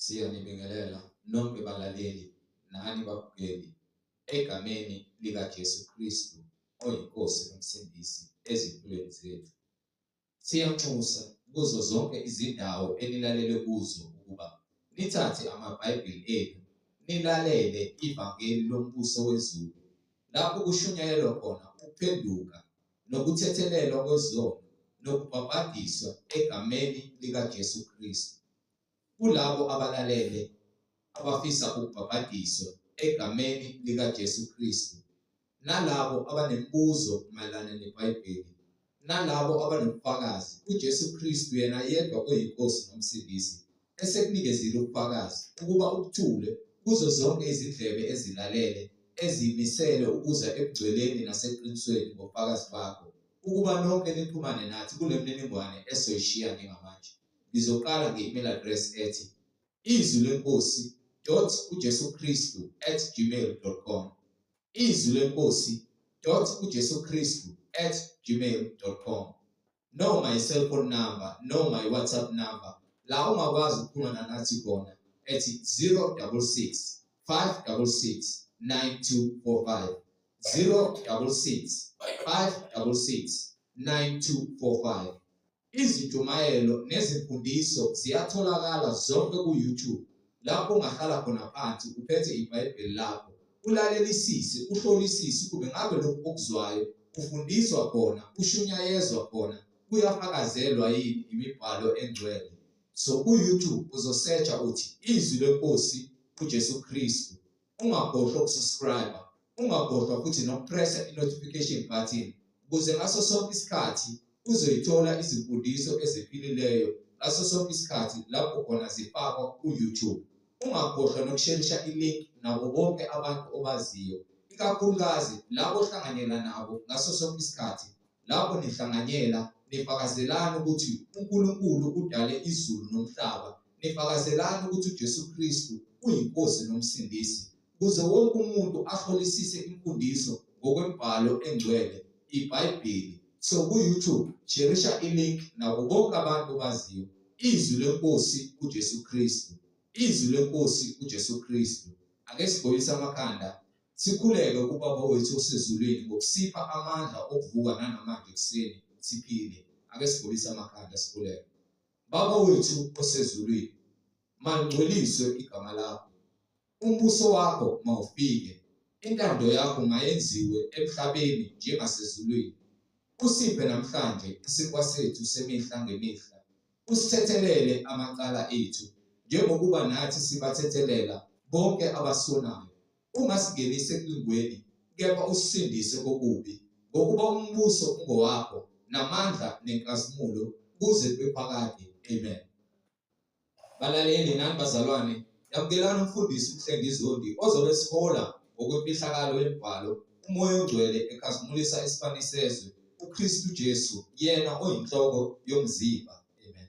Siyanibingelela nonke balaleli nani babukeli egameni likaJesu Kristu oyiNkosi noMsindisi ezimpilweni zethu. Siyanxusa kuzo zonke izindawo enilalele kuzo ukuba nithathe amaBhayibheli enu nilalele ivangeli lombuso wezulu lapho kushunyayelwa khona ukuphenduka nokuthethelelwa kwezono nokubhabhadiswa egameni likaJesu Kristu. Kulabo abalalele abafisa ukubhabhadiswa egameni likaJesu Kristu, nalabo abanemibuzo mayelana neBhayibheli, nalabo abanobufakazi kuJesu Kristu yena yedwa oyiNkosi noMsindisi, esekunikezile ubufakazi ukuba ubuthule kuzo zonke izindlebe ezilalele ezimisele ukuza ebugcweleni naseqinisweni ngobufakazi bakho, ukuba nonke nixhumane nathi kule mininingwane esoyishiya njengamanje. Ngizoqala nge-email address ethi izwi lenkosi dot uJesu Kristu at gmail dot com, izwi lenkosi dot uJesu Kristu at gmail dot com, noma i-cellphone number noma i-WhatsApp number la ungakwazi ukuxhumana nathi khona ethi 066 566 9245, 066 566 9245. Izintshumayelo nezimfundiso ziyatholakala zonke ku-YouTube lapho ungahlala khona phansi uphethe iBhayibheli lakho ulalelisise uhlolisise ukube ngabe lokhu okuzwayo kufundiswa khona kushunyayezwa khona kuyafakazelwa yini imibhalo engcwele. So ku-YouTube uzosearcha uthi izwi lenkosi uJesu Kristu. Ungakhohlwa ukusubscribe, ungakhohlwa futhi nokupressa i-notification button ukuze ngaso sonke isikhathi uzoyithola izimfundiso eziphilileyo ngaso sonke isikhathi lapho khona zifakwa ku-YouTube. Ungakhohlwa nokusherisha i-link nabo bonke abantu obaziyo, ikakhulukazi labo ohlanganyela nabo ngaso sonke isikhathi. Lapho nihlanganyela, nifakazelana ukuthi uNkulunkulu udale izulu nomhlaba, nifakazelana ukuthi uJesu Kristu uyiNkosi noMsindisi, ukuze wonke umuntu ahlolisise imfundiso ngokwemibhalo engcwele, iBhayibheli. So ku-YouTube, sherisha i-link nabo bonke abantu obaziyo. Izwi leNkosi uJesu Kristu. Izwi leNkosi uJesu Kristu. Ake sigobise amakhanda Sikhuleke kuBaba wethu osezulwini ngokusipha amandla okuvuka nanamanje ekuseni siphile. Ake sigobise amakhanda sikhuleke. Baba wethu osezulwini, malingcweliswe igama lakho. Umbuso wakho mawufike. Intando yakho mayenziwe emhlabeni njengasezulwini. Usiphe namhlanje isinkwa sethu semihla ngemihla. Usithethelele amacala ethu, njengokuba nathi sibathethelela bonke abasonayo. Ungasingenisi ekulingweni, kepha usisindise kokubi. Ngokuba umbuso ungowakho, namandla nenkazimulo, kuze kube phakade. Amen. Balaleli nani bazalwane, yamukelani umfundisi uMhlengi Zondi ozobe esihola ngokwemfihlakalo yemibhalo, uMoya oNgcwele ekhazimulisa isibani sezwe, uKristu Jesu, yena oyinhloko yomzimba. Amen.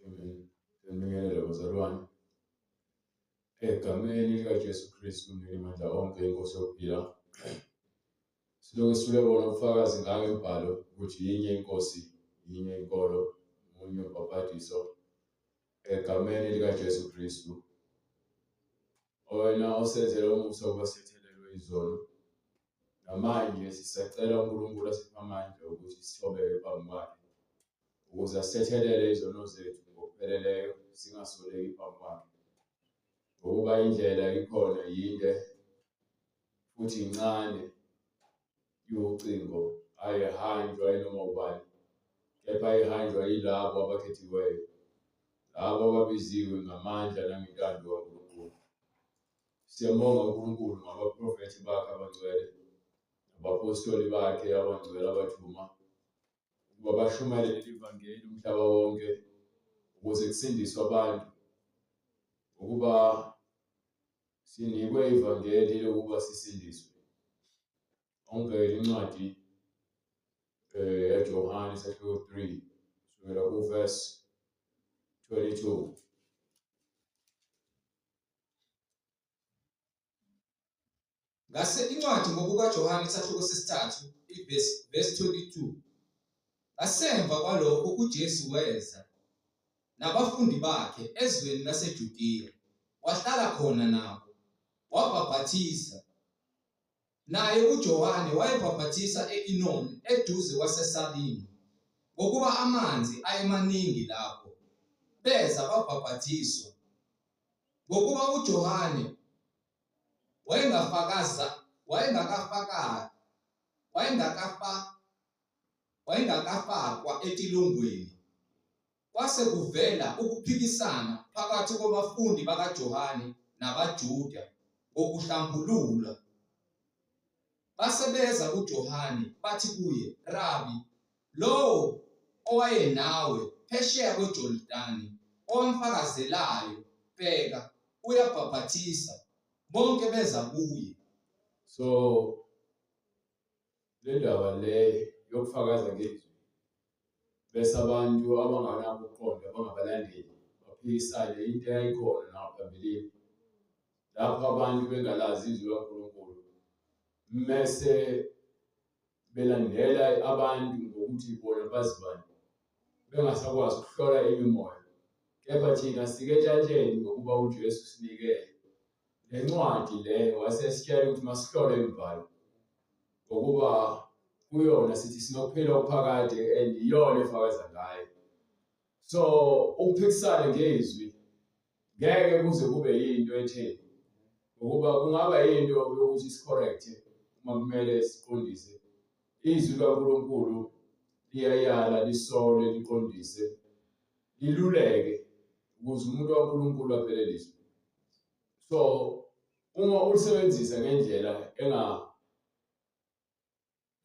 Amen. Ngiyabingelela bazalwane. Egameni likaJesu Kristu umninimandla onke inkosi yokuphila. Silokhu sithule bona ubufakazi ngayo imibhalo ukuthi yinye inkosi, yinye inkolo, munye ubhabhadiso egameni likaJesu Kristu. Wena osenzele umusa ukuba sithethelelwe izono. Namanje sisacela uNkulunkulu asiphe amandla ukuthi sithobeke phambi kwakhe ukuze asithethelele izono zethu ngokupheleleyo singasoleki phambi kwakhe. Ngokuba indlela ikhona yinde futhi incane iwucingo ayihanjwa yinoma ubani kepha ihanjwa yilabo abakhethiweyo, labo ababiziwe ngamandla nangentando kaNkulunkulu. Siyambonga uNkulunkulu ngabaprofethi bakhe abangcwele nabaphostoli bakhe abangcwele abathuma ukuba bashumayele leli vangeli umhlaba wonke ukuze kusindiswe abantu ukuba sinikwe ivangeli lokuba sisindiswe. Ongibhekele incwadi eh yaJohane isahluko 3 kusukela kuverse 22. Ngase incwadi ngokukaJohane isahluko sesithathu ivesi verse 22. Ngasemva kwalokho uJesu weza nabafundi bakhe ezweni laseJudiya, wahlala khona nabo, wabhapathiza. Naye uJohane wayebhapathiza e-Inoni eduze kwaseSalimi, ngokuba amanzi ayemaningi lapho. Beza babhapathiswa, ngokuba uJohane wayengafakaza wayengakafaka wayengakafa wayengakafakwa etilongweni. Kwase kuvela ukuphikisana phakathi kwabafundi bakaJohane nabaJuda ngokuhlambululwa. Base beza kuJohane bathi kuye, Rabi, lowo owayenawe phesheya kweJordani, owamfakazelayo, bheka, uyabhaphathisa, bonke beza kuye. So le ndaba le yokufakaza ngezwi bese abantu abanganako ukuqonda abangabalandeli baphikisane into eyayikhona nangaphambilini lapho abantu bengalazi izwi likaNkulunkulu mese belandela abantu ngokuthi bona bazi bani bengasakwazi ukuhlola imimoya kepha thina sike entshantsheni ngokuba uJesu sinike le ncwadi le wasesitshela ukuthi masihlole imibhalo ngokuba kuyona sithi sinokuphila okuphakade and iyona efakaza ngayo so ukuphikisana ngezwi ngeke kuze kube yinto etheni ngokuba kungaba yinto yokuthi sicorrect uma kumele siqondise izwi likaNkulunkulu liyayala lisole liqondise liluleke ukuze umuntu kaNkulunkulu apheleliswe so uma ulisebenzisa ngendlela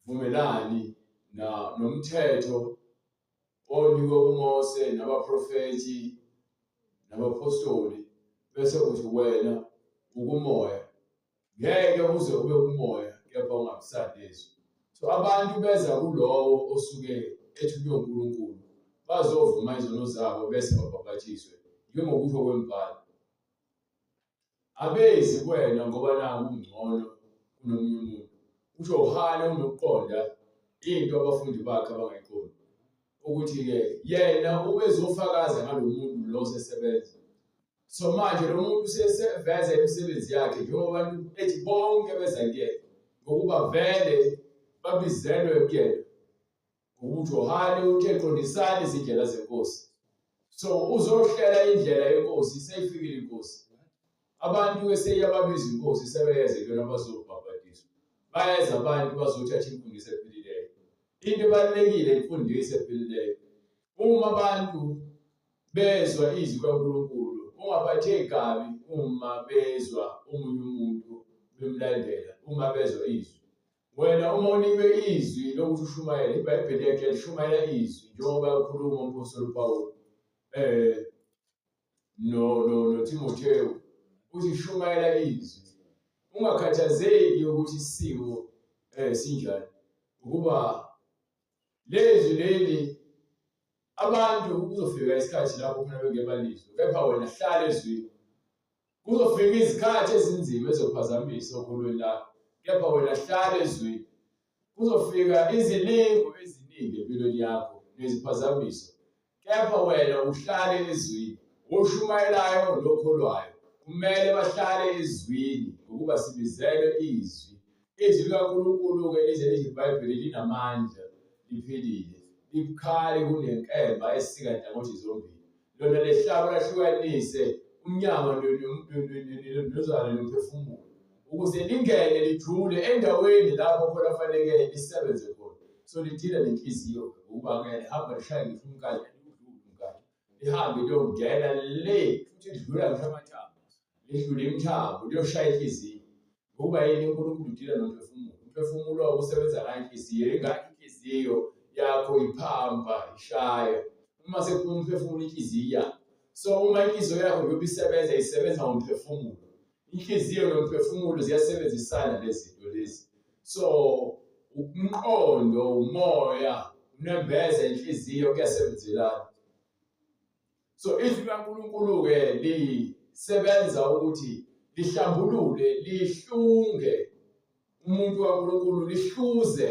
engavumelani na nomthetho onikwe uMose nabaprofethi nabapostoli bese uthi wena ukumoya ngeke uze ube kumoya kepha ungabisandi izwi so abantu beza kulowo osuke ethunywe uNkulunkulu bazovuma izono zabo bese babhapathiswe njengokusho kwembhalo abezi kuwena ngoba naku ungcono kunomunye umuntu usho uhale unokuqonda into abafundi bakhe abangayiqondi ukuthi-ke yena ubezofakaza ngalo muntu lo sesebenza so manje lo muntu useseveza imisebenzi yakhe njengoba abantu ethi bonke beza kuyena ngokuba vele babizelwe kuyena ngokuthi uJohane uthe qondisani izindlela zenkosi so uzohlela indlela yenkosi seyifikile inkosi abantu ke seyababiza inkosi sebeyeza kuyona bazobhabhadiswa bayeza abantu bazothatha imfundiso ephilileyo into ebalulekile imfundiso ephilileyo uma abantu bezwa izwi kaNkulunkulu ungaphatheki kabi uma bezwa omunye umuntu bemlandela uma bezwa izwi Wena uma unikwe izwi lokuthi ushumayele, iBhayibheli yakhe lishumayela izwi njengoba ukhuluma uMphostoli uPawulu eh no no noTimotheo uthi shumayela izwi. Ungakhathazeki ukuthi isimo eh sinjani ukuba lezwi leli abantu kuzofika isikhathi lapho khona bengeke balizwe kepha wena hlala ezwini Kuzofika izikhathi ezinzima ezophazamisa okholweni lakho, kepha wena hlala ezwini. Kuzofika izilingo eziningi empilweni yakho neziphazamiso, kepha wena uhlale ezwini. Oshumayelayo nokholwayo kumele bahlale ezwini ngokuba sibizelwe izwi. Izwi likaNkulunkulu-ke lize lithi iBhayibheli linamandla, liphilile, libukhali kunenkemba esika nhlangothi zombili. Lona lehlaba lahlukanise umnyama nozalo nomphefumulo ukuze lingene lijule endaweni lapho khona fanele lisebenze khona. So lidila nenhliziyo ngokuba ke lihamba lishaye ngisho umkanje lidlule umkanje lihambe liyongena le futhi lidlula ngisho amathambo lidlule imithambo liyoshaya inhliziyo Ngokuba yini uNkulunkulu udila nomphefumulo? Umphefumulo usebenza ngayo inhliziyo, ingakho inhliziyo yakho iphampa, ishaya. Uma sekuphuma umphefumulo inhliziyo iya. So uma inhliziyo yakho njengoba isebenza, isebenza ngomphefumulo. Inhliziyo nomphefumulo ziyasebenzisana lezi zinto lezi. So umqondo, umoya, unembeza, inhliziyo kuyasebenzelana. So izwi likaNkulunkulu-ke lisebenza ukuthi lihlambulule, lihlunge Umuntu kaNkulunkulu lihluze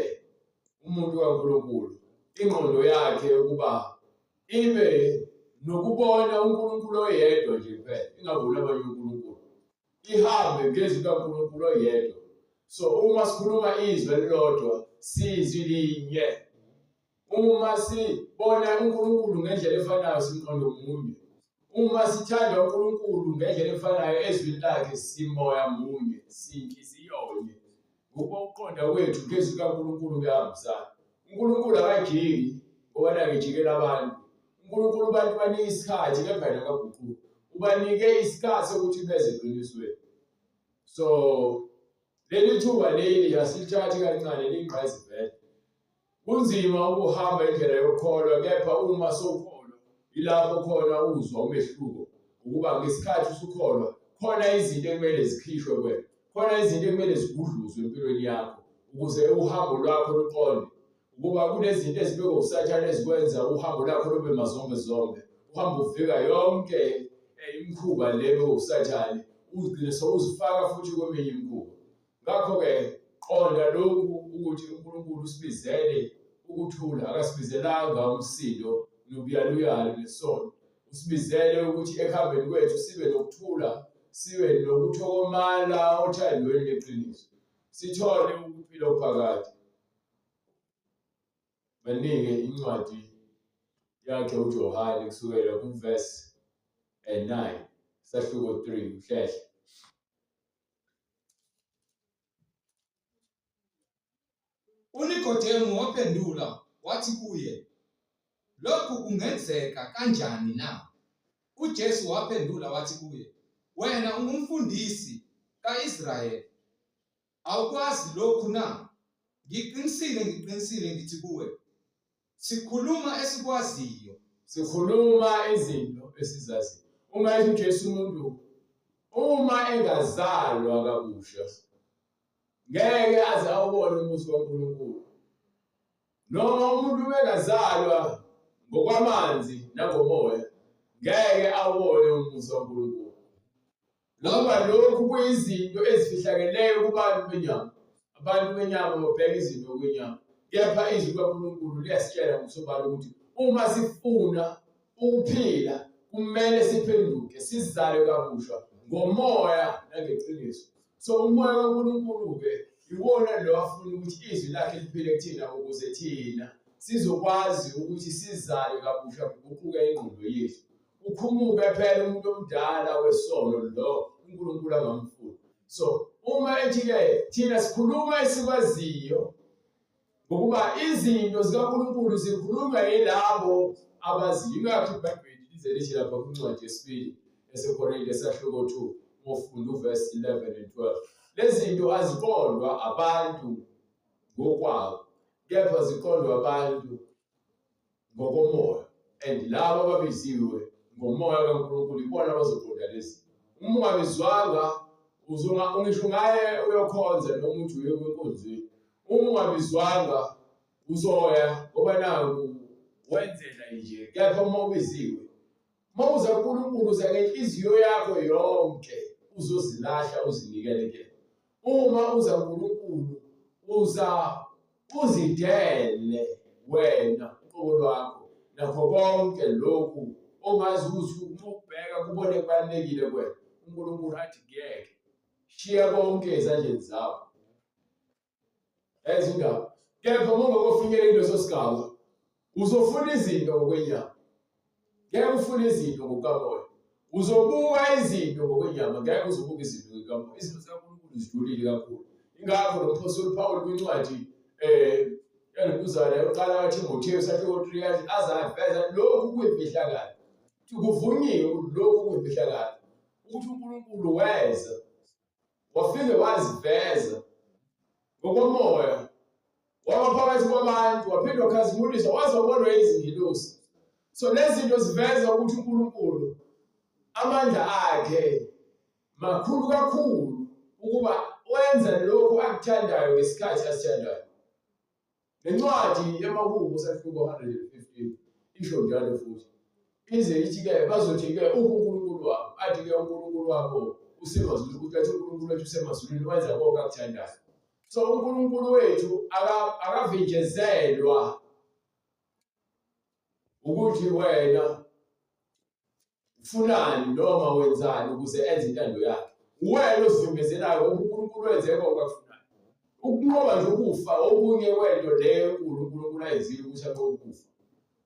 umuntu kaNkulunkulu ingqondo yakhe ukuba ibe nokubona uNkulunkulu oyedwa nje kuphela, ingaboni abanye uNkulunkulu, ihambe ngezwi likaNkulunkulu oyedwa. So uma sikhuluma izwi elilodwa, sizwi linye. Uma sibona uNkulunkulu ngendlela efanayo, simqondo munye. Uma sithanda uNkulunkulu ngendlela efanayo ezwini lakhe, simoya munye, sinhliziyonye. Ngokuba ukuqonda kwethu ngezwi likaNkulunkulu kuyahambisana. uNkulunkulu akajiki ngoba nakhe ejikela abantu. uNkulunkulu abantu banika isikhathi kepha yena akaguquki. Ubanike isikhathi sokuthi beze eqinisweni. So leli thuba leli asilithathi kancane, liyingqayizivele. Kunzima ukuhamba indlela yokukholwa kepha uma sowukholwa yilapho khona uzwa umehluko ukuba ngesikhathi usukholwa khona izinto ekumele zikhishwe kuwena, khona izinto ekumele zigudluzwe empilweni yakho ukuze uhambo lwakho luqonde. Ukuba kunezinto ezibekwe uSathane ezikwenza uhambo lwakho lube mazombezombe, uhambe uvika yonke imikhuba le ebekwe uSathane, uzigcine sewuzifaka futhi kweminye imikhuba. Ngakho-ke qonda lokhu ukuthi uNkulunkulu usibizele ukuthula, akasibizelanga umsindo nobuyaluyalu nesono. Usibizele ukuthi ekuhambeni kwethu sibe nokuthula, sibe nokuthokomala othandweni leqiniso, sithole ukuphila okuphakade. Banike incwadi yakhe uJohane kusukela kuvesi 9 sahluko 3 uhlehle. UNikodemu waphendula wathi kuye, Lokhu kungenzeka kanjani na? UJesu waphendula wathi kuye, Wena ungumfundisi ka-Israyeli, awukwazi lokhu na? Ngiqinisile, ngiqinisile ngithi kuwe, sikhuluma esikwaziyo. Sikhuluma izinto esizaziyo. Uma ethi uJesu umuntu uma engazalwa kabusha ngeke aze awubone umuzi kaNkulunkulu. Noma umuntu ubengazalwa ngokwamanzi nangomoya ngeke awubone umuzi kaNkulunkulu. Ngoba lokhu kuyizinto ezifihlakeleyo kubantu benyama. Abantu benyama babheka izinto kwenyama. Kepha izwi likaNkulunkulu liyasitshela ngokusobala ukuthi uma sifuna ukuphila kumele siphenduke sizalwe kabusha ngomoya nangeqiniso. So umoya kaNkulunkulu-ke iwona lo afuna ukuthi izwi lakhe liphile kuthina ukuze thina sizokwazi ukuthi sizalwe kabusha kuguquke ingqondo yethu. Ukhumuke phela umuntu omdala wesono lo uNkulunkulu angamfuni. So uma ethi-ke thina sikhuluma esikwaziyo ngokuba izinto zikaNkulunkulu zikhulunywa yilabo abaziyo. Ingakho iBhayibheli lize lithi lapha kwincwadi yesibili eseKorinte esahluko 2 ngofunda uvesi 11 and 12. Lezi zinto aziqondwa abantu ngokwabo kepha ziqondwa abantu ngokomoya and laba ababiziwe ngomoya kaNkulunkulu ibona abazoqonda lezi. Uma ungabizwanga uzonga ngisho ungaye uyokhonza noma uthi uye kwenkonzweni, uma ungabizwanga uzoya ngoba naku wenzela nje. Kepha uma ubiziwe, uma uza kuNkulunkulu uza ngenhliziyo yakho yonke, uzozilahla uzinikele kuyena. Uma uza kuNkulunkulu uza uzidele wena uqobo lwakho nakho konke lokhu ongazi ukuthi uma ukubheka kubone kubalulekile kuwena. uNkulunkulu athi kuyeke, shiya konke ezandleni zakho. Yazi indaba. Kepha uma ungakofinyelela kuleso sigaba, uzofuna izinto ngokwenyama. Ngeke ufune izinto ngokukamoya. Uzobuka izinto ngokwenyama, ngeke uzobuka izinto ngokukamoya. Izinto zikaNkulunkulu zijulile kakhulu. Ingakho lo mphostoli Paul kwincwadi yalokuzana yokuqala kaThimothewu sahluko 3 yathi azaveza lokhu kuyimfihlakalo. Kuvunyiwe ukuthi lokhu kuyimfihlakalo. Ukuthi uNkulunkulu weza wafike waziveza ngokomoya waba phakathi kwabantu waphinde wakhazimuliswa waze wabonwa izingilosi. So lezi zinto ziveza ukuthi uNkulunkulu amandla akhe makhulu kakhulu ukuba wenza lokhu akuthandayo ngesikhathi asithandayo. Le ncwadi yamaHubo sahluko 115 isho njalo futhi. Ize ithi-ke bazothi-ke uphi uNkulunkulu wabo? Athi-ke uNkulunkulu wabo usemazulwini, ukuthi athi uNkulunkulu wethu usemazulwini wenza konke akuthandayo. So uNkulunkulu wethu akavinjezelwa ukuthi wena ufunani noma wenzani ukuze enze intando yakhe. Uwena ozivimbezelayo ngoba uNkulunkulu wenze konke akufunayo. Ukunqoba nje ukufa okunye kwento leyo enkulu uNkulunkulu ayenzile ukuthi anqobe ukufa.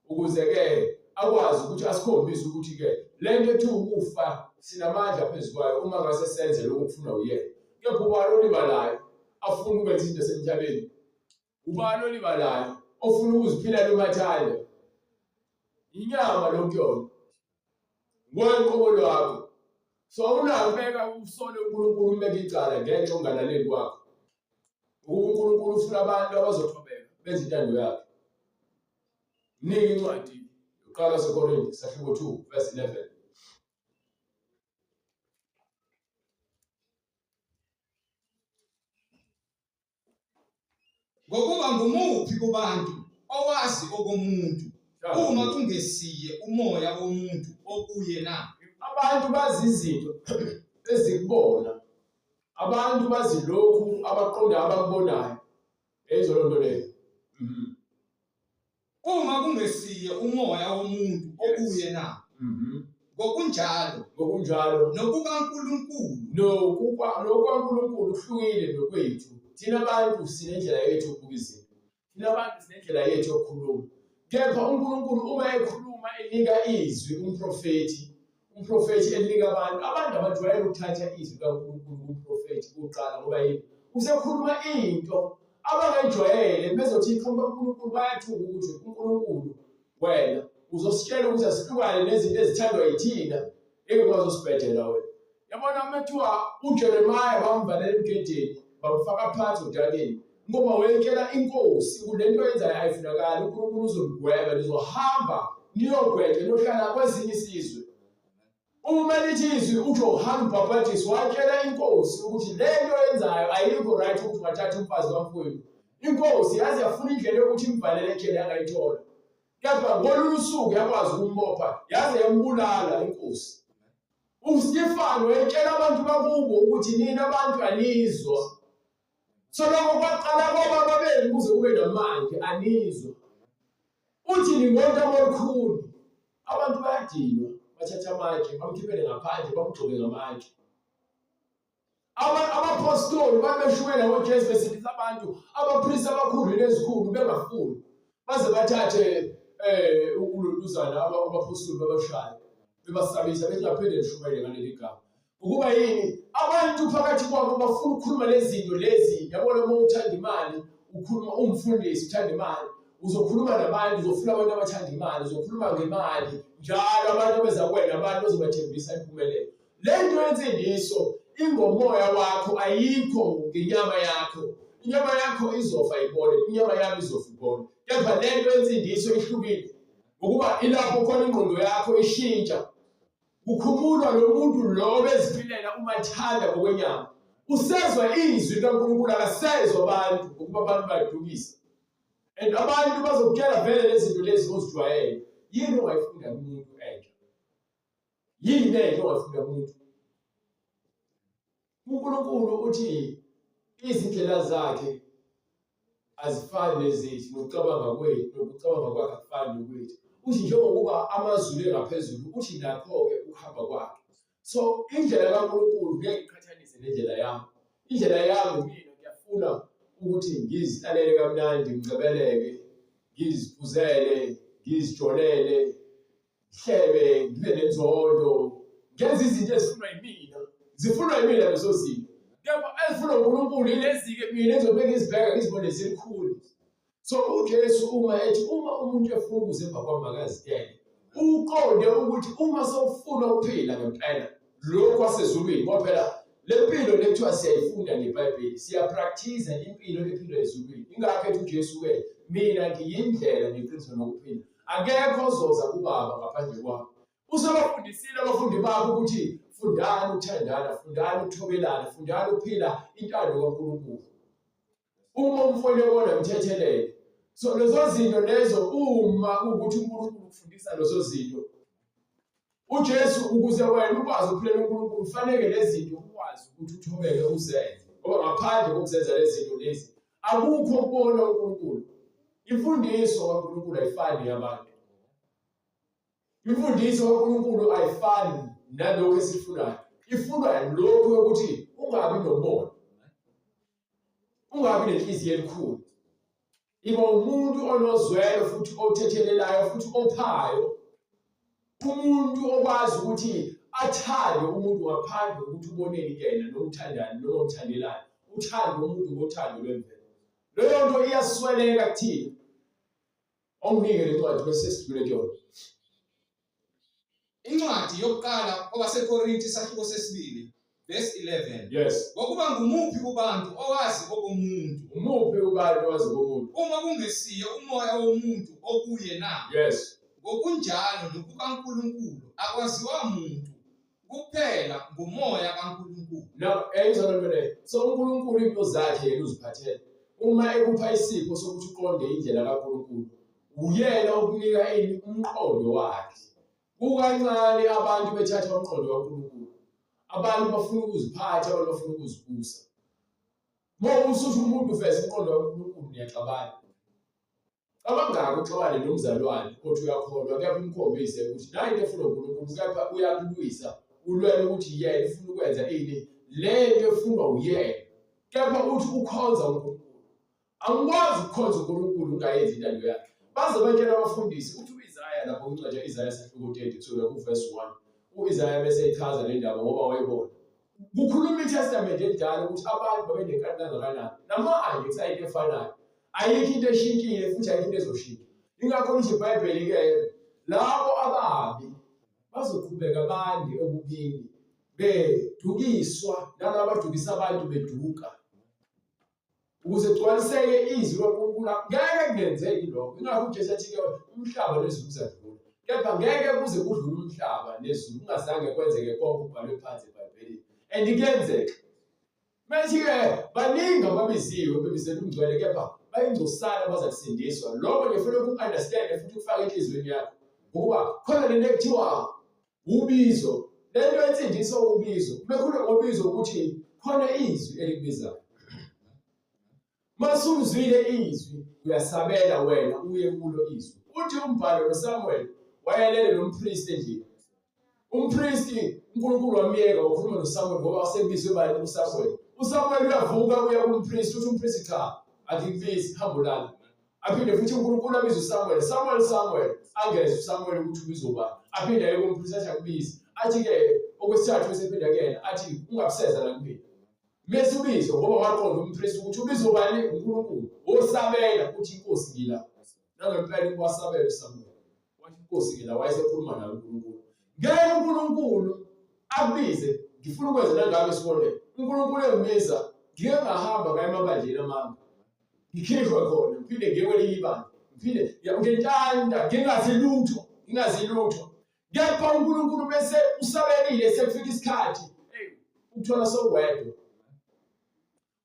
Ukuze-ke akwazi ukuthi asikhombise ukuthi-ke le nto ethi ukufa sinamandla phezu kwayo uma ngase senze lokhu okufunwa uyena. Kepha ubani olibalayo afuna ukwenza izinto esemhlabeni? Ubani olibalayo ofuna ukuziphilela umathanda? Inyama lokhu yona. Ngwenqobo lwakho. So awunakubeka usole uNkulunkulu umbeke icala ngenxa ongalaleli kwakho. Ukuba uNkulunkulu ufuna abantu abazothobeka benze intando yakhe. Mnike incwadi yokuqala seKorinte sahluko 2 verse 11. Ngokuba ngumuphi kubantu owazi okomuntu uma kungesiye umoya womuntu okuye na? Abantu bazi izinto ezikubona. Abantu bazi lokhu abaqonda abakubonayo. Yayizwa loo nto leyo. Mhm. Uma kungesiye umoya womuntu okuye na? Mhm. Ngokunjalo, Ngokunjalo nokukaNkulunkulu nokukwa nokwaNkulunkulu kuhlukile nokwethu. Thina bantu sinendlela yethu yokubuka izinto. Thina bantu sinendlela yethu yokukhuluma. Kepha uNkulunkulu uma ekhuluma enika izwi umprofethi, umprofethi elinika abantu, abantu abajwayele ukuthatha izwi likaNkulunkulu kumprofethi kuqala ngoba yini? Usekhuluma into abangayijwayele bezothi iqhamuka kuNkulunkulu bayathuka ukuthi uNkulunkulu wena uzositshela ukuthi asihlukane nezinto ezithandwa yithina engikwazi usibhedela wena. Yabona uma kuthiwa uJeremiah bamvalela emgedeni bamfaka phansi odakeni ngoba wayetshela inkosi ukuthi lento oyenzayo ayifunakali uNkulunkulu uzomgweba nizohamba niyogwetshwa niyohlala kwezinye isizwe. Uma lithi izwi uJohane uMbhabhadisi watshela inkosi ukuthi le nto oyenzayo ayikho right ukuthi ungathatha umfazi kamfowenu. Inkosi yaze yafuna indlela yokuthi imvalele ejele yangayithola. Kepha ngolunye usuku yakwazi ukumbopha yaze yambulala inkosi. UStefano wayetshela abantu bakubo ukuthi nina abantu anizwa. Soloko kwaqala kwababa benu kuze kube namanje anizwa. Uthi ningontamo olukhulu. Abantu bayadinwa, bathatha amatshe bamkhiphele ngaphandle bamgxobe ngamatshe. Abaphostoli babeshumayela ngoJesu besindisa abantu, abapristi abakhulu nezikhulu bengafuni. Baze bathathe ulontuzana abaphostoli babashaye bebasabisa bethi ngaphinde nishumayele ngaleli gama. Ukuba yini? Abantu phakathi kwabo bafuna ukukhuluma lezi zinto lezi. Yabona uma uthanda imali, ukhuluma umfundisi uthanda imali. Uzokhuluma nabantu, uzofuna abantu abathanda imali, uzokhuluma ngemali. Njalo abantu abeza kuwena abantu ozobathembisa impumelelo. Le nto yensindiso ingomoya wakho ayikho ngenyama yakho. Inyama yakho izofa ibole, inyama yami izofa ibole. Kepha le nto yensindiso ihlukile. Ngokuba ilapho khona ingqondo yakho ishintsha. Kukhumulwa lo muntu lo beziphilela umathanda ngokwenyama. Usezwa izwi likaNkulunkulu akasezwa abantu ngokuba abantu bayadukisa. And abantu bazokutshela vele lezi zinto lezi ozijwayele. Yini ongayifunda kumuntu entsha? Yini entsha ongayifunda kumuntu? UNkulunkulu uthi izindlela zakhe azifani nezethu nokucabanga kwethu nokucabanga kwakhe akufani nokwethu. Uthi njengokuba amazulu engaphezulu uthi nakho-ke ukuhamba kwakhe. So indlela kaNkulunkulu ngeke iqhathanise nendlela yami. Indlela yami mina ngiyafuna ukuthi ngizihlalele kamnandi ngicebeleke ngiziphuzele ngizijolele ngihlebe ngibe nenzondo ngenza izinto ezifunwa yimina zifunwa yimina lezo zinto kepha ezifunwa uNkulunkulu yilezi-ke mina engizobe ngizibheka ngizibone zilikhulu so uJesu uma ethi uma umuntu efuna ukuza emva kwami makazidele uqonde ukuthi uma sewufuna ukuphila ngempela lokhu kwasezulwini ngoba phela le mpilo le kuthiwa siyayifunda ngeBhayibheli siyapractice impilo ephilwa ezulwini ingakho ethi uJesu ke mina ngiyindlela neqiniso nokuphila Akekho ozoza kubaba ngaphandle kwami. Usebafundisile abafundi bakhe ukuthi fundani ukuthandana, fundani ukuthobelana, fundani ukuphila intando kaNkulunkulu. Uma umfowenu ebona mthethelele. So lezo zinto lezo uma kuwukuthi uNkulunkulu ukufundisa lezo zinto uJesu ukuze wena ukwazi ukuphilela uNkulunkulu kufanele lezi zinto ukwazi ukuthi uthobeke uzenze. Ngoba ngaphandle kokuzenza lezi zinto lezi akukho ukubona uNkulunkulu. Imfundiso kaNkulunkulu ayifani neyabantu. Imfundiso kaNkulunkulu ayifani nalokhu esifunayo. Ifunwa lokhu yokuthi ungabi nomona. Ungabi nenhliziyo elikhulu. Iba umuntu onozwelo futhi othethelelayo futhi ophayo. Umuntu okwazi ukuthi athande umuntu ngaphandle kokuthi uboneni kuyena noma uthandani noma umthandelani. Uthande umuntu ngothando lwemvelo. Leyo nto iyasweleka kuthina. Onginike le ncwadi bese sidlule kuyona. Incwadi yokuqala kwabaseKorinte isahluko sesibili verse 11. Yes. Ngokuba ngumuphi kubantu owazi okomuntu? Umuphi kubantu owazi okomuntu? Uma kungesiye umoya womuntu okuye na? Yes. Ngokunjalo nokukaNkulunkulu akwaziwa muntu kuphela ngumoya kaNkulunkulu. Now, eyizona nto leyo. So uNkulunkulu into zakhe yena uziphathele. Uma ekupha isipho sokuthi uqonde indlela kaNkulunkulu, uyena okunika ini umqondo wakhe. Kukancane abantu bethatha umqondo kaNkulunkulu. Abantu bafuna ukuziphatha, abantu bafuna ukuzibusa. Uma usuthi umuntu uveza umqondo kaNkulunkulu niyaxabana. Cabangake uxabane nomzalwane othi uyakholwa kepha umkhombise ukuthi nayi into efunwa uNkulunkulu kepha uyakulwisa ulwela ukuthi yena ufuna ukwenza ini le nto efunwa uyena kepha uthi ukhonza uNkulunkulu. Angikwazi ukukhonza uNkulunkulu ungayenzi intando yakhe. Baze batshela abafundisi uthi u-Isaya lapho kwincwadi ya-Isaya sahluko 30 kusukela kuvesi 1 u-Isaya bese echaza le ndaba ngoba wayebona kukhuluma iTestament elidala ukuthi abantu babenenkani kangakanani namanje kusayinto efanayo ayikho into eshintshile futhi ayikho into ezoshintsha ingakho lisho iBhayibheli-ke labo ababi bazoqhubeka bande obubini bedukiswa nalabo abadukisa abantu beduka ukuze kugcwaliseke izwi likaNkulunkulu ngeke kungenzeki lokho ingakho uJesu athi-ke umhlaba nezulu kuzadlula kepha ngeke kuze kudlule umhlaba nezulu kungazange kwenzeke konke okubhalwe phansi eBhayibhelini and kuyenzeka Manje-ke baningi ababiziwe bebizela umngcwele kepha bayingcosana abaza kusindiswa. Lokho nje kufanele uku-understand futhi ukufake enhliziyweni yakho. Ngokuba khona lento ekuthiwa ubizo. Le nto yensindiso ubizo. Uma ngobizo ukuthi khona izwi elikubizayo. Masulizwile izwi uyasabela wena uye kulo izwi. Uthi umbhalo noSamuel wayelele nompristi endlini. Umpristi uNkulunkulu wamyeka wakhuluma noSamuel ngoba wasebizwe bani uSamuel. USamuel uyavuka uya kumpristi uthi umpristi cha angikubizi hamba ulala. Aphinde futhi uNkulunkulu abize uSamuel, Samuel Samuel angeze uSamuel ukuthi ubizwa ubani. Aphinde aye kumpristi athi akubizi. Athi-ke okwesithathu esephinda kuyena athi ungabuseza la kumina. Mese ubizo ngoba waqonda umpristi ukuthi ubizo bani uNkulunkulu. Osabela uthi inkosi ngila. Nangempela wasabela uSamuel. Wathi inkosi ngila wayesekhuluma naye uNkulunkulu. Ngeke uNkulunkulu akubize ngifuna ukwenza nangabe isibonelo. uNkulunkulu engibiza ngike ngahamba ngaya emabandleni amanga. Ngikhishwe khona ngiphinde ngiye kwelinye ibandla. Ngiphinde ngentanda ngingazi lutho, ngingazi lutho. Kepha uNkulunkulu bese usabelile sekufika isikhathi ukuthola sowedwa.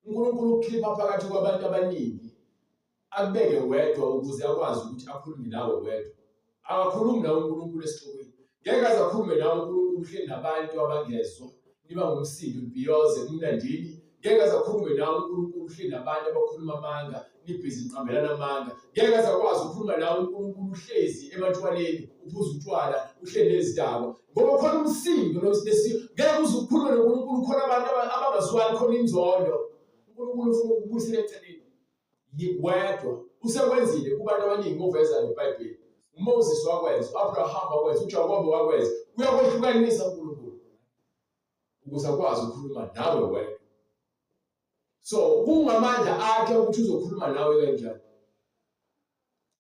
uNkulunkulu ukukhipha phakathi kwabantu abaningi akubeke wedwa ukuze akwazi ukuthi akhulume nawe wedwa. Akakhulumi nawe uNkulunkulu esixukwini. Ngeke aze akhulume nawe uNkulunkulu uhleli nabantu abangezwa niba ngumsindo nibhiyoze kumnandini. Ngeke aze akhulume nawe uNkulunkulu uhleli nabantu abakhuluma amanga nibhizi niqambelana amanga. Ngeke aze akwazi ukukhuluma nawe uNkulunkulu uhlezi ematshwaleni uphuza utshwala uhleli nezidakwa ngoba khona umsindo ngeke uze ukhulume noNkulunkulu khona abantu abangazwani khona inzondo. uNkulunkulu ufuna ukubuyisela eceleni wedwa usekwenzile kubantu abaningi oveza ngeBhayibheli. uMoses wakwenza, u-Abraham wakwenza, uJakobe wakwenza. Uyakwehlukanisa uNkulunkulu ukuze akwazi ukukhuluma nawe wedwa. So kungamandla akhe ukuthi uzokhuluma nawe kanjani.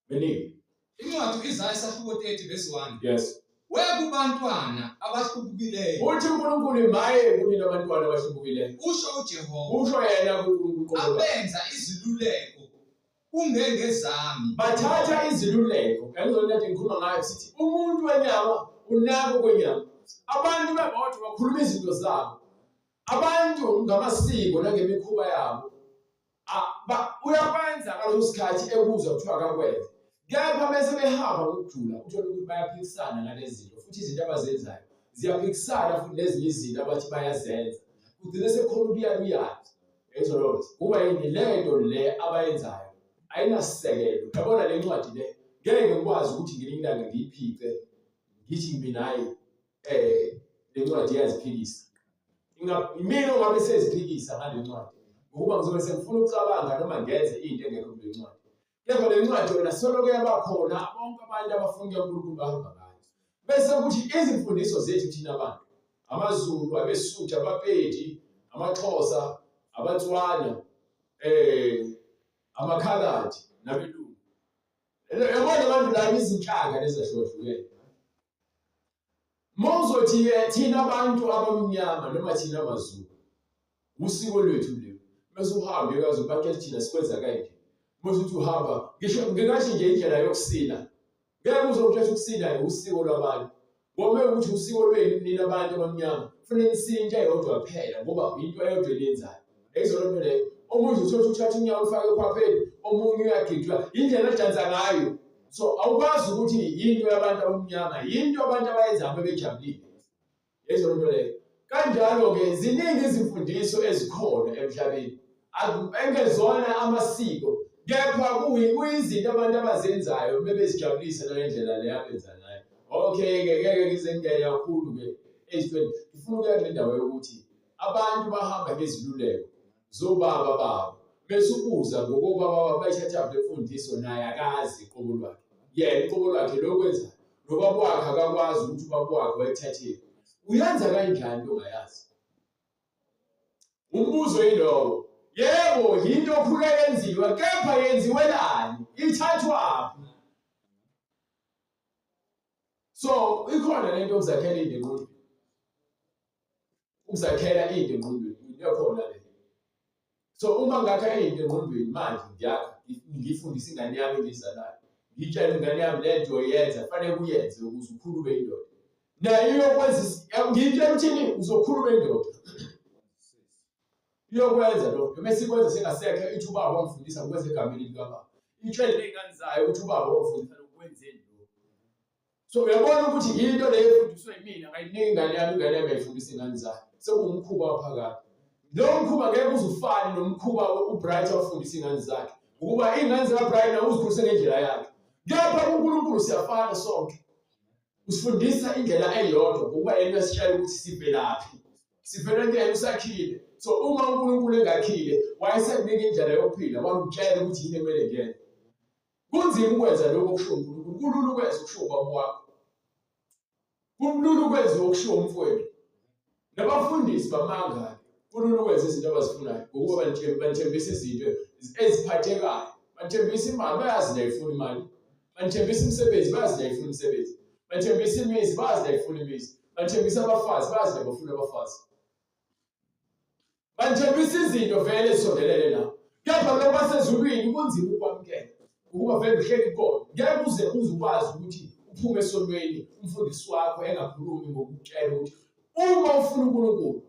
Meningi. Incwadi u-Isaya isahluko 30 verse 1. Yes. Wekubantwana abahlubukileyo. Uthi uNkulunkulu maye kunina abantwana abahlubukileyo. Usho uJehova. Usho yena uNkulunkulu. Abenza iziluleko kungengezami. Bathatha iziluleko. Ngizona nje ngikhuluma ngayo sithi umuntu wenyama unako kwenyama. Abantu bebodwa bakhuluma izinto zabo. Abantu ngamasiko nangemikhuba yabo uyakwenza ngaleso sikhathi ekuzwa kuthiwa akakwenze kepha bese behamba ngokujula uthole ukuthi bayaphikisana ngalezi zinto futhi izinto abazenzayo ziyaphikisana futhi nezinye izinto abathi bayazenza kugcine sekukhona ukuyaluyana. Yayizolo kuba yini lento le abayenzayo ayinasisekelo. Yabona le ncwadi le ngeke ngikwazi ukuthi ngelinye ilanga ngiyiphice ngithi mina hayi eh le ncwadi iyaziphikisa. Mina ongabe seziphikisa ngale ncwadi ngokuba ngizobe sengifuna ukucabanga noma ngenze into engekho kule ncwadi. Kepha le ncwadi yona soloko yabakhona bonke abantu abafuna uNkulunkulu bahamba ngayo. Bese kuthi izimfundiso zethu thina abantu, amaZulu, abeSuthu, abaPedi, amaXhosa, abaTswana, eh amakhaladi nabelungu. Yabona abantu la izinhlanga lezahlukahlukene. Uma uzothi-ke thina abantu abamnyama noma thina maZulu, usiko lwethu lelo. Bese uhambe uyazi bakhe thina sikwenza kanje. Bese uthi uhamba ngisho ngingathi nje indlela yokusina. Ngeke uzokuthetha ukusina usiko lwabantu. Ngoba ukuthi usiko lwenu nina abantu abamnyama kufanele nisine into eyodwa kuphela ngoba into eyodwa eniyenzayo. Yayizona nto leyo. Omunye uthola uthatha unyawo ulufake ekhwapheni, omunye uyagidwa. Indlela adansa ngayo. So awukwazi ukuthi yinto yabantu abamnyama, yinto abantu abayenzayo bebejabulile. Yayizona nto leyo. Kanjalo-ke ziningi izimfundiso ezikhona emhlabeni. Engezona amasiko kepha kuyizinto abantu abazenzayo bebezijabulisa ngalendlela le abenza ngayo. Okay-ke ngeke ngize ngingene kakhulu-ke ezintweni. Ngifuna ukuya kule ndawo yokuthi Abantu bahamba ngeziluleko zobaba babo bese ubuza ngokobaba babo bayithathaphi le mfundiso naye akazi qobo lwakhe yena uqobo lwakhe lokwenza nobaba wakhe akakwazi ukuthi ubaba wakhe wayithathile uyenza kanjani into ongayazi umbuzo yilowo yebo yinto okhula yenziwa kepha yenziwelani ithathwaphi so ikhona lento yokuzakhela into engqondweni ukuzakhela into engqondweni into ekhona le so uma ngakha into engqondweni manje ngiyakha ngifundise ingane yami engiyizalayo ngitshele ingane yami le nto yenza fanele kuyenze ukuze ukhulume indoda nayo iyokwenza ngitshela uthini uzokhuluma indoda iyokwenza lokho noma esikwenza sengasekho ithi ubaba wangifundisa ukwenza egameni likababa itshele ney'ngane zayo ukuthi ubaba wangifundisa lokwenzeni So uyabona ukuthi yinto leyo efundiswe yimina ngayinika ingane yami ingane yami yayifundisa ingane zayo. Sekuwumkhuba waphakade. Lo mkhuba ngeke uze ufane nomkhuba uBright awufundisa ingane zakhe. Ukuba ingane zikaBright nawe uzikhulise ngendlela yakhe. Kepha kuNkulunkulu siyafana sonke. Usifundisa indlela eyodwa ngokuba yena uyasitshela ukuthi sivelaphi. Sivela kuyena usakhile. So uma uNkulunkulu engakhile wayesekunika indlela yokuphila wangitshela ukuthi yini ekumele ngiyenze. Kunzima ukwenza lokho okushiwo uNkulunkulu, kulula ukwenza okushiwo ubaba wakho. Kulula ukwenza okushiwo umfowenu. Nabafundisi bamanga kulula ukwenza izinto abazifunayo ngokuba banithembisa izinto eziphathekayo. Banithembisa imali, bayazi niyayifuna imali. Banithembisa imisebenzi, bayazi niyayifuna imisebenzi. Banithembisa imizi, bayazi niyayifuna imizi. Banithembisa abafazi, bayazi niyabafuna abafazi. Banithembisa izinto vele ezisondelene nabo. Kepha lokho kwasezulwini kunzima ukwamukela ukuba vele uhleli kukona. Ngeke uze uze ukwazi ukuthi uphume esonweni umfundisi wakho engakhulumi ngokutshela ukuthi uma ufuna uNkulunkulu,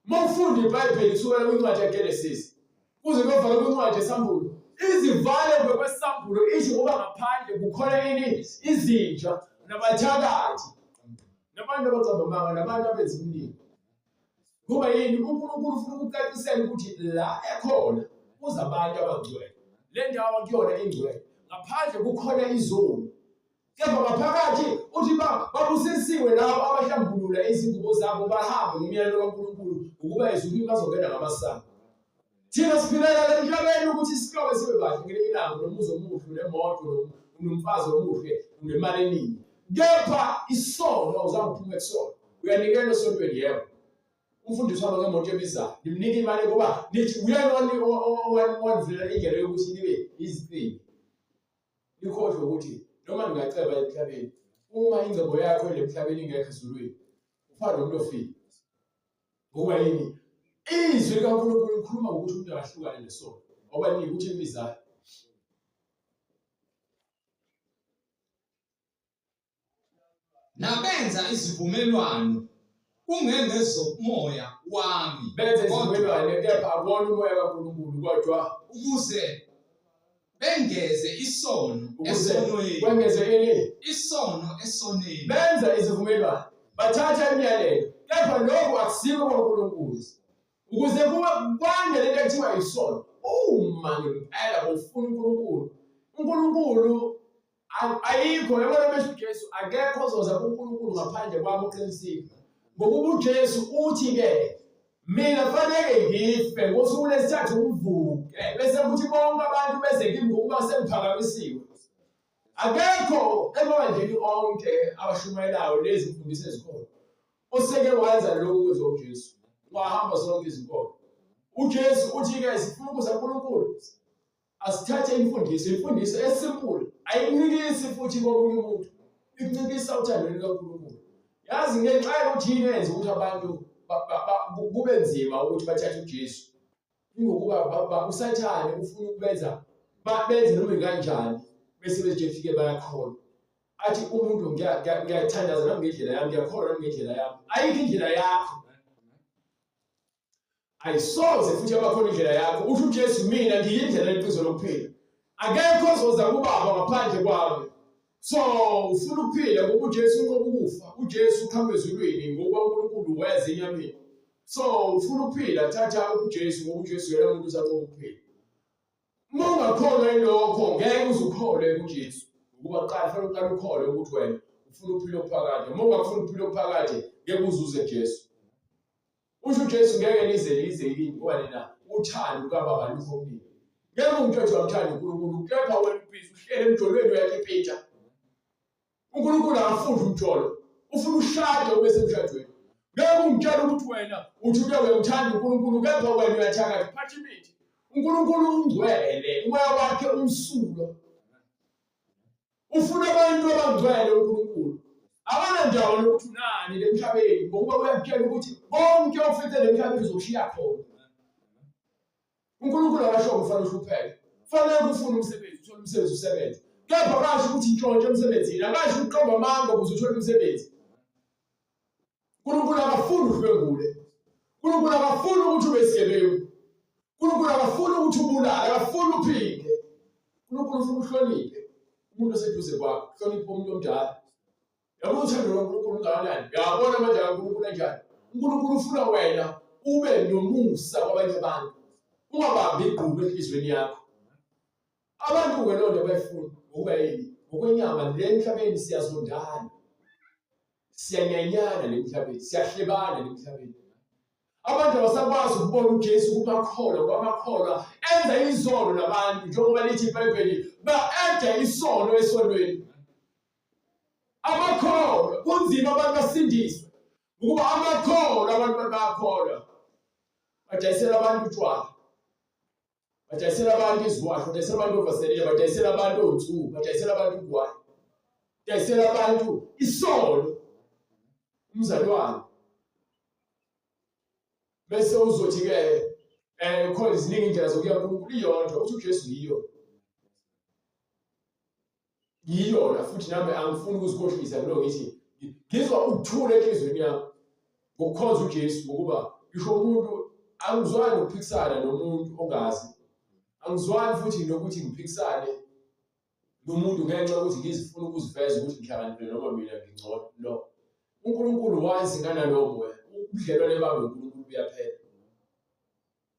uma ufunda iBhayibheli kusukela kwincwadi yaGenesis kuze kuyovala kwincwadi yeSambulo, izivale ngokweSambulo ithi ngoba ngaphandle kukhona ini izinja nabathakathi nabantu abacamba amanga nabantu abenza imilingo. Ngoba yini? UNkulunkulu ufuna ukucacisela ukuthi la ekhona kuza abantu abangcwele. Le ndawo akuyona ingcwele. Ngaphandle kukhona izoni. Kepha ngaphakathi uthi babusisiwe labo abahlambulula izingubo zabo bahambe ngomyalelo kaNkulunkulu ukuba ezulwini bazongena ngamasango. Thina siphilela la emhlabeni ukuthi sihlobe sibe bahle ngelinye ilanga unomuzi omuhle unemoto unomfazi omuhle unemali eningi. Kepha isono awuzange uphume kusona. Uyanikela esontweni yebo. Umfundisi wami ngemoto ebizayo nimnika imali ngoba nithi uyena owanivulela indlela yokuthi nibe izicebi. Nikhohlwe ukuthi noma ningaceba emhlabeni uma ingcebo yakho emhlabeni ingekho ezulwini ufana nomuntu ofile. Ngoba yini? Izwi likaNkulunkulu likhuluma ngokuthi umuntu akahlukane nesono. Ngoba yini ukuthi imizayo. Nabenza izivumelwano kungengezomoya wami. Benza izivumelwano kepha akuwona umoya kaNkulunkulu kodwa ukuze bengeze isono esonweni. Kwengeze ini? Isono esonweni. Benza izivumelwano, bathatha imiyalelo, kepha lokhu akusiko kwaNkulunkulu. Ukuze kube kwande lento ekuthiwa isono. Uma ngempela ufuna uNkulunkulu, uNkulunkulu ayikho yabona mesho uJesu akekho ozoza kuNkulunkulu ngaphandle kwami uqinisile. Ngokuba uJesu uthi ke mina fanele ngife ngosuku lesithathu ngivuke bese kuthi bonke abantu beze kimi ngokuba sengiphakamisiwe. Akekho emabandleni onke abashumayelayo lezi mfundiso ezikhona oseke wenza lokhu kwenziwa uJesu. Wahamba zonke izinkolo. UJesu uthi-ke sifuna ukuza kuNkulunkulu asithathe imfundiso, imfundiso esimple ayincikisi futhi komunye umuntu, ikuncikisa uthandweni lukaNkulunkulu. Yazi ngenxa yokuthi yini eyenza ukuthi abantu kube nzima ukuthi bathathe uJesu Ingokuba uSathane ufuna ukubenza benze noma kanjani bese bezitshela bayakholwa. Athi umuntu ngiyathandaza nami ngendlela yami, ngiyakholwa nami ngendlela yami. Ayikho indlela yakho. Ayisoze futhi yabakhona indlela yakho. Usho uJesu mina ngiyindlela neqiniso lokuphila. Akekho ozoza kubaba ngaphandle kwami. So ufuna ukuphila ngoba uJesu unqoba ukufa. UJesu uqhamuka ezulwini ngokuba uNkulunkulu weza enyameni. So ufuna ukuphila thatha uJesu ngoba uJesu yena umuntu usanqoba ukuphila. Uma ungakholwa yilokho ngeke uze ukholwe kuJesu. Ngokuba kuqala kufanele uqale ukholwe ukuthi wena ufuna ukuphila okuphakade. Uma ungafuni ukuphila okuphakade ngeke uzuze Jesu. Usho uJesu ngeke nize nize yini ngoba nina uthando lukababa lukho kunina. Ngeke ungitshele ukuthi uyamthanda uNkulunkulu kepha wena ubhizi uhlele emjolweni uyakipita. uNkulunkulu akafundi umjolo. Ufuna ushade ube semshadweni. Ngeke ungitshele ukuthi wena uthi uke uyamthanda uNkulunkulu kepha wena uyathakatha uphatha imithi. uNkulunkulu ungcwele, umoya wakhe umsulwa. Ufuna abantu abangcwele uNkulunkulu. Akanandawo lokuthi unani lemhlabeni ngokuba uyakutshela ukuthi konke okufice lemhlabeni uzokushiya khona. uNkulunkulu akasho kufanele uhlupheke. Kufanele ufune umsebenzi, uthole umsebenzi usebenze. Kepha akasho ukuthi ntshontshe emsebenzini, akasho ukuqamba amanga ukuze uthole umsebenzi. uNkulunkulu akafuni udlwengule. uNkulunkulu akafuni ukuthi ube isigebengu. uNkulunkulu akafuni ukuthi ubulale, akafuni uphinde. uNkulunkulu ufuna uhloniphe umuntu oseduze kwakho, hloniphe umuntu omdala. Yabona uthando lukaNkulunkulu lungakanani? Yabona amandla kaNkulunkulu anjani? uNkulunkulu ufuna wena ube nomusa kwabanye abantu, ungabambi igqubu enhliziyweni yakho. Abantu-ke loo nto abayifuni ngokuba yini? Ngokwenyama le emhlabeni siyazondana, siyanyanyana le emhlabeni, siyahlebana le emhlabeni. Abantu abasakwazi ukubona uJesu kumakholwa ngoba amakholwa enza izono nabantu njengoba lithi iBhayibheli ba-eda isono esonweni. Amakholwa kunzima abantu basindiswe ngokuba amakholwa abantu bayakholwa badayisela abantu utshwala badayisela abantu iziwasho badayisela abantu ovaselina badayisela abantu onsuku badayisela abantu ugwayi badayisela abantu isono umzalwane bese uzothi ke eh khona iziningi indlela zokuya kuNkulunkulu iyodwa uthi uJesu yiyo ngiyona futhi nami angifuni ukuzikhohlisa kulo ngithi ngizwa ukuthula enhliziyweni yami ngokukhonza uJesu ngokuba ngisho umuntu angizwani nokuphikisana nomuntu ongazi angizwani futhi nokuthi ngiphikisane nomuntu ngenxa yokuthi ngizifuna ukuziveza ukuthi ngihlakaniphile noma mina ngingcono no uNkulunkulu wazi nganalowo moya ubudlelwane bami noNkulunkulu buyaphela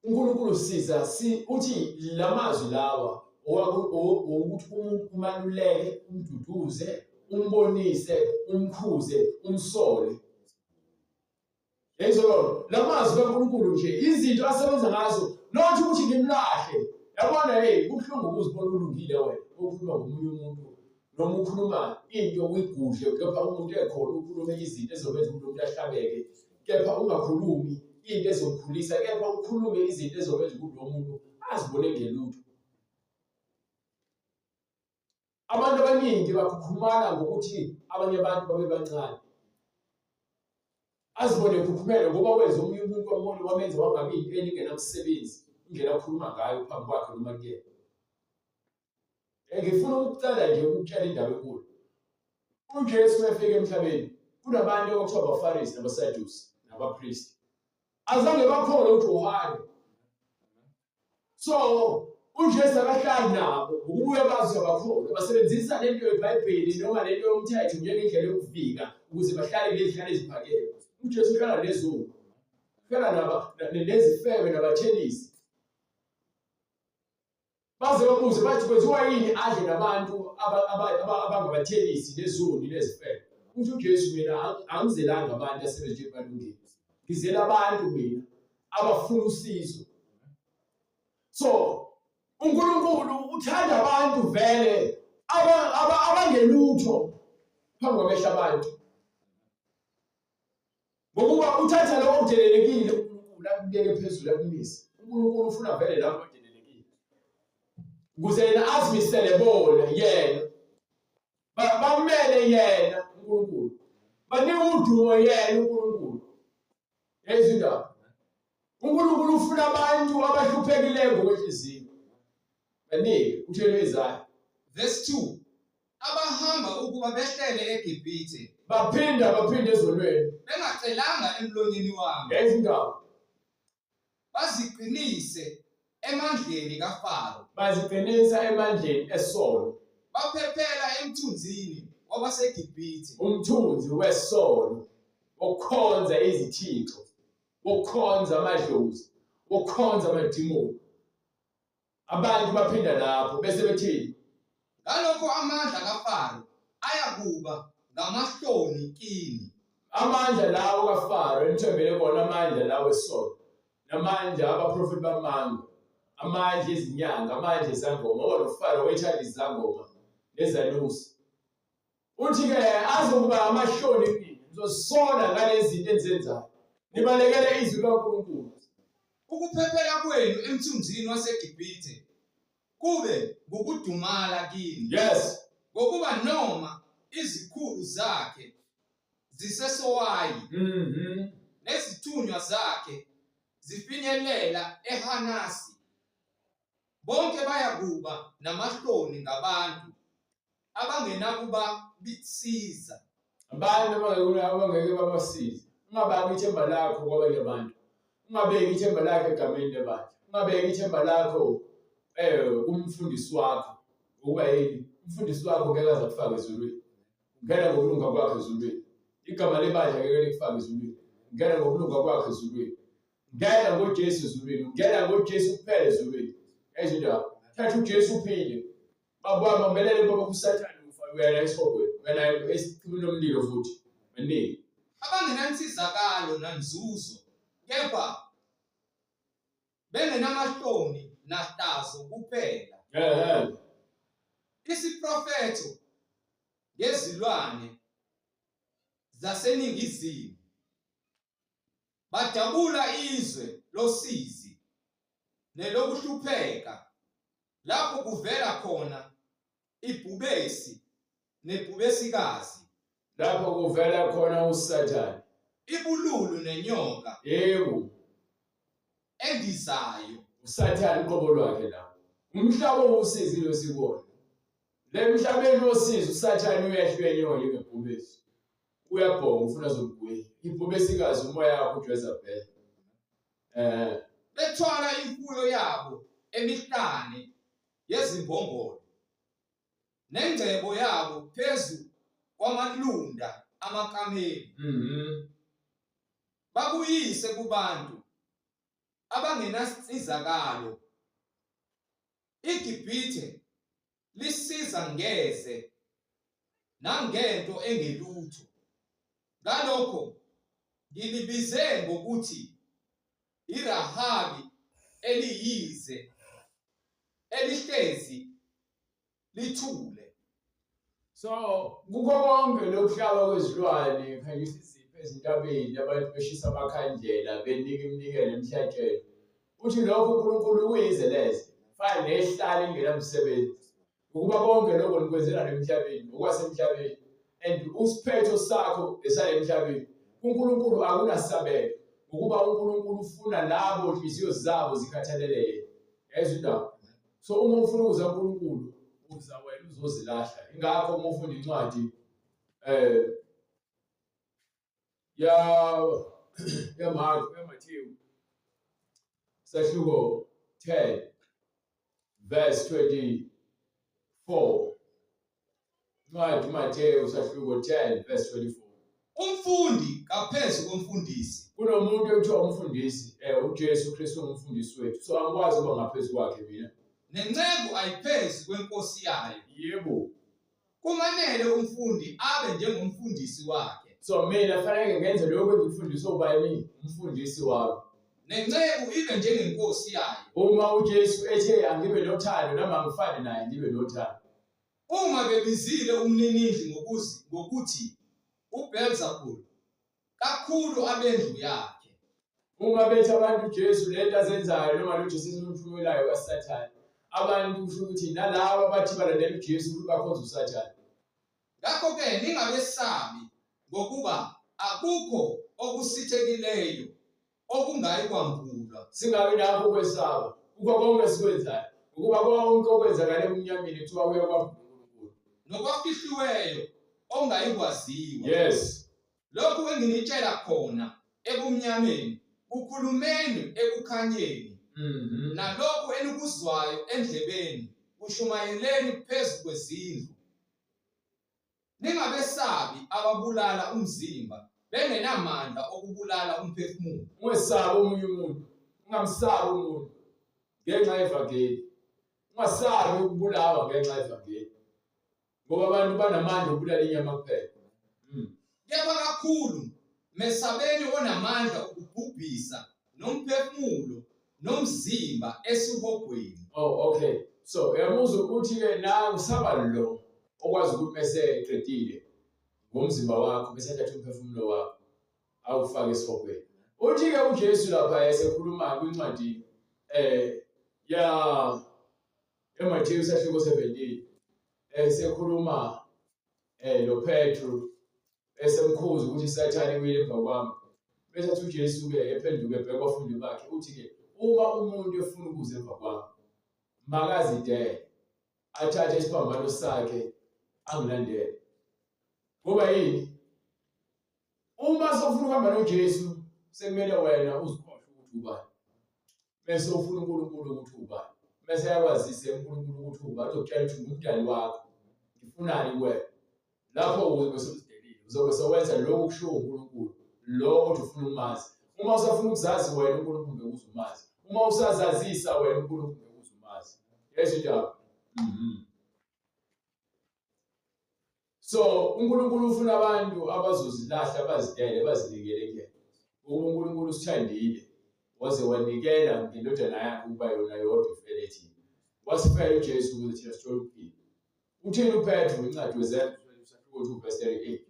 uNkulunkulu siza si uthi lamazwi lawa ukuthi umuntu umaluleke umduduze umbonise umkhuze umsole yayizolo lamazwi kaNkulunkulu nje izinto asebenza ngazo not ukuthi ngimlahle yabona hey kubuhlungu ukuzibona ulungile wena ukhuluma ngomunye umuntu noma ukhuluma into uyigudle kepha umuntu ekhona ukhulume izinto ezomenza ukuthi umuntu ahlabeke kepha ungakhulumi into ezomkhulisa kepha ukhulume izinto ezokwenza ukuthi lo muntu azibone ngelutho abantu abaningi bakhukhumala ngokuthi abanye abantu babe bancane azibone ekhukhumele ngoba wenza omunye umuntu wamona wamenza wangabi into engenamsebenzi indlela akhuluma ngayo phambi kwakhe noma kuyena Ngifuna ukucela nje ukutshela indaba enkulu. UJesu efika emhlabeni kunabantu okuthiwa abaFarisi nabaSadusi nabapristi. Azange bakholwe uJohane. So uJesu akahlali nabo ngokubuya bazi abakholwa basebenzisa lento yeBhayibheli noma lento yomthetho njengendlela yokuvika ukuze bahlale ngezihlalo eziphakeme. UJesu uhlala nezulu. Phela naba nezifebe nabathelisi. Baze babuze bathi kwenziwa yini adle nabantu abangabathelisi nezoni nezifebe. Uthi uJesu mina angizelanga abantu asebenje balungile. Ngizela abantu mina abafuna usizo. So uNkulunkulu uthanda abantu vele abangelutho phambi kwamehlo abantu. Ngokuba uthatha lokho okudelelekile uNkulunkulu akubeke phezulu akumise. uNkulunkulu ufuna vele lapho odelelekile. Ukuze yena azimisele bona yena. Bamele yena uNkulunkulu. Banike udumo yena uNkulunkulu. Yezwa indaba. uNkulunkulu ufuna abantu abahluphekileyo ngokwenhliziyo. Banike uthele Isaya. Verse 2 Abahamba ukuba behlele eGibhithe. Baphinda baphinda ezonweni. Bengacelanga emlonyeni wami. Yezwa indaba. Baziqinise emandleni kaFaro. Baziqinisa emandleni esono. Baphephela emthunzini wabaseGibhithe. Umthunzi wesono wokukhonza izithixo, wokukhonza amadlozi, wokukhonza amadimoni. Abantu baphinda lapho bese bethini? Ngalokho amandla kaFaro ayakuba ngamahloni kini. Amandla lawo kaFaro enithembele kona amandla lawo esono namandla abaprofeti bamanga amandla ezinyanga amandla ezangoma ngoba noFaro wayethanda izangoma nezanusi Uthi-ke azokuba amahloni kunina, nizozisola ngalezi zinto enizenzayo, nibalekele izwi likaNkulunkulu. Ukuphephela kwenu emthunzini waseGibhithe kube ngukudumala kini. Yes. Ngokuba noma izikhulu zakhe ziseSowayi nezithunywa zakhe zifinyelela eHanasi, bonke bayakuba namahloni ngabantu abangenakubasiza. Abantu abangeke babasize. Ungabaki ithemba lakho kwabanye abantu. Ungabeki ithemba lakho egameni lebandla. Ungabeki ithemba lakho kumfundisi wakho. Ngokuba yini? Umfundisi wakho ngeke aze akufake ezulwini. Ungena ngokulunga kwakho ezulwini. Igama lebandla ngeke likufake ezulwini. Ungena ngokulunga kwakho ezulwini. Ungena ngoJesu ezulwini. Ungena ngoJesu kuphela ezulwini. Yayizo indaba. Thatha uJesu uphile. Baba bambelele baba kuSathane ufa uyena esihogweni. Uyena esichibini lomlilo futhi. Maningi. Abangenansizakalo nanzuzo kepha bengenamahloni nahlazo kuphela. Ehhe. Isiprofetho ngezilwane zaseningizimu. Badabula izwe losizi nelokuhlupheka lapho kuvela khona ibhubesi nebhubesikazi. Lapho kuvela khona uSathane. Ibululu nenyoka. Yebo. Endizayo. USathane uqobo lwakhe lapho. Umhlaba owusizi lo sikuwona. Le mhlabeni wosizi uSathane uyehlwe enyoka njengebhubesi. Uyabhonga ufuna zomgwenya. Ibhubesikazi umoya wakho uJezebel. Bethwala imfuyo yabo emihlane yezimbongolo nengcebo yabo phezu kwamalunda amakameli. Bakuyise kubantu abangenasinsizakalo. IGibhithe lisiza ngeze nangento engelutho. Ngalokho ngilibize ngokuthi iRahabi eliyize elihlezi lithule. So kukho konke lokuhlaba kwezilwane khanyisa izipho ezintabeni abantu beshisa amakhandlela benika iminikelo emhlatshelo. Uthi lokho uNkulunkulu kuyize leze. Fana nehlala ingenamsebenzi. Ngokuba konke lokho nikwenzela emhlabeni, okwasemhlabeni. And usiphetho sakho esale emhlabeni. KuNkulunkulu akunasabelo. Ngokuba uNkulunkulu ufuna labo nhliziyo zabo zikhathalele yena. Yayizwa indaba? So uma ufuna ukuza kuNkulunkulu, uza wena uzozilahla. Ingakho uma ufunda incwadi ya ya Mark, ya Matthew sahluko 10 verse 24. Incwadi uMathewu sahluko 10 verse 24. Umfundi kaphezu komfundisi. Kunomuntu ekuthiwa umfundisi, uJesu Kristu ungumfundisi wethu. So angikwazi ukuba ngaphezu kwakhe mina. Nenceku ayiphezi kwenkosi yayo. Yebo. Kumanele umfundi abe njengomfundisi wakhe. So mina fanele ngenze lokho engikufundiswa ubani? Umfundisi wami. Nenceku ibe njengenkosi yayo. Uma uJesu ethe angibe nothando noma angifane naye ngibe nothando. Uma bebizile umninindlu ngokuthi uBelzebul, kakhulu abendlu yakhe. Uma bethi abantu uJesu lento azenzayo noma lo Jesu esimthumelayo kaSathane, abantu kusho ukuthi nalabo abathi balandela uJesu ukuthi bakhonza uSathane. Ngakho-ke ningabesabi, ngokuba akukho okusithekileyo okungayi kwambulwa. Singabi nakho ukwesaba kukho konke esikwenzayo, ukuba konke okwenzakala ebumnyameni kuthiwa kuya kwambulwa uNkulunkulu. Nokwafihliweyo okungayikwaziwa. Yes. Lokhu enginitshela khona ebumnyameni, kukhulumeni ekukhanyeni. Nalokhu enikuzwayo endlebeni, kushumayeleni phezu kwezindlu. Ningabesabi ababulala umzimba, bengenamandla okubulala umphefumulo. Ungesabi omunye umuntu, ungamsabi umuntu ngenxa yevangeli. Ungasabi ukubulawa ngenxa yevangeli, ngoba abantu banamandla okubulala inyama kuphela. Kepha kakhulu mesabeni onamandla okubhubhisa nomphefumulo nomzimba esihogweni. Oh, okay. So uyamuzwa ukuthi-ke nangu saba lo okwazi ukuthi mese eqedile ngomzimba wakho bese ethatha umphefumulo wakho awufake esihogweni. Uthi-ke uJesu lapha esekhuluma kwincwadi ya eMathewu isahluko 17 esekhuluma noPetru esemkhuza ukuthi iSathane ibuyele emva kwami. Bese athi uJesu-ke ephenduke ebheka abafundi bakhe uthi-ke uma umuntu efuna ukuza emva kwami makazidele athathe isiphambano sakhe angilandele. Ngoba yini? Uma sofuna ukuhamba noJesu sekumele wena uzikhohlwe ukuthi ubani, bese ufuna uNkulunkulu ukuthi ubani, bese ayakwazise uNkulunkulu ukuthi ubani, uzokutshela ukuthi ngumdali wakho, ngifunani kuwena. Lapho uzobe sewuzidelile, uzobe sewenza lokhu kushiwo uNkulunkulu, lo othi ufuna ukumazi. Uma usafuna ukuzazi wena uNkulunkulu ngeke uze umazi. Uma usazazisa wena uNkulunkulu ngeke uze umazi. Yesu njalo. So uNkulunkulu ufuna abantu abazozilahla bazidele bazinikele kuyena. Ukuba uNkulunkulu usithandile waze wanikela ngendodana yakhe ukuba yona yodwa ifele thina. Wasifela uJesu ukuze thina sithole ukuphila. Uthini uPetru incwadi yeZenzo isahluko 2 verse 38?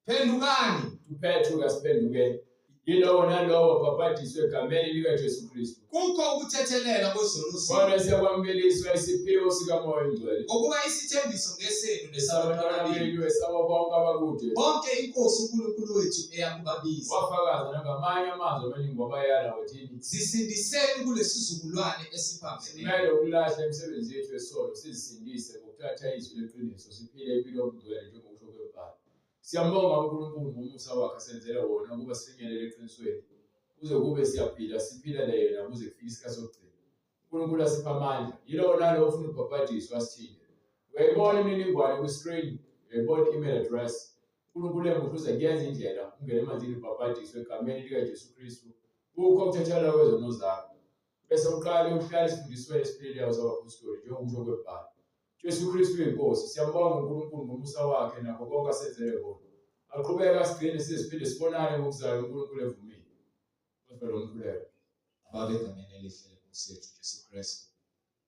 Phendukani. UPetru kasiphenduke. Yilowo nalowo bhabhadiswe egameni likaJesu Kristu. Kukho ukuthethelela kwezono zenu. Khona siyakwamukeliswa isiphiwo sikaMoya oNgcwele. Ngokuba isithembiso ngesenu nesabantwana benu. Esabo bonke abakude. Bonke iNkosi uNkulunkulu wethu eyakubabiza. Wafakaza nangamanye amazwi amaningi wabayala wathini? Zisindiseni kulesizukulwane esiphambeneyo. Simele ukulahla imisebenzi yethu yesono sizisindise ngokuthatha izwi leqiniso siphile impilo yobungcwele njengokusho kwemibhalo. Siyambonga uNkulunkulu ngomusa wakhe asenzele wona ukuba sifinyelele eqinisweni kuze kube siyaphila siphilele yena kuze kufike isikhathi sokugcina. uNkulunkulu asipha amandla. Yilowo nalowo ofuna ukubhabhadiswa asithinte. Uyayibona imininingwane kwi-screen, uyayibona i-email address. uNkulunkulu emuhle uze kuyenza indlela ungene emanzini ubhabhadiswe egameni likaJesu Kristu. Kukho ukuthethelelwa kwezono zakho. Bese uqale uhlale esifundisweni esipheleleyo sabaphostoli njengokusho kwebhalo. Jesu Kristu uyiNkosi. Siyambonga uNkulunkulu ngomusa wakhe nakho konke asenzele kona. Aqhubeke asigcine size siphinde sibonane ngokuzayo uNkulunkulu evumile. Kodwa lo mkhuleko. Baba egameni elihle lenkosi yethu Jesu Kristu.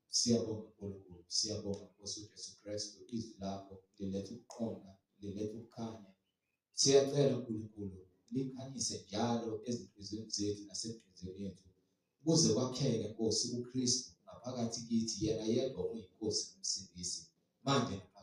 Siyabonga uNkulunkulu, siyabonga Nkosi uJesu Kristu, izwi lakho liletha ukuqonda, liletha ukukhanya. Siyacela uNkulunkulu likhanyise njalo ezinhliziyweni zethu nasenhliziyweni yethu ukuze kwakheke Nkosi uKristu ngaphakathi kithi, yena yedwa uyiNkosi nomsindisi manje naphakade.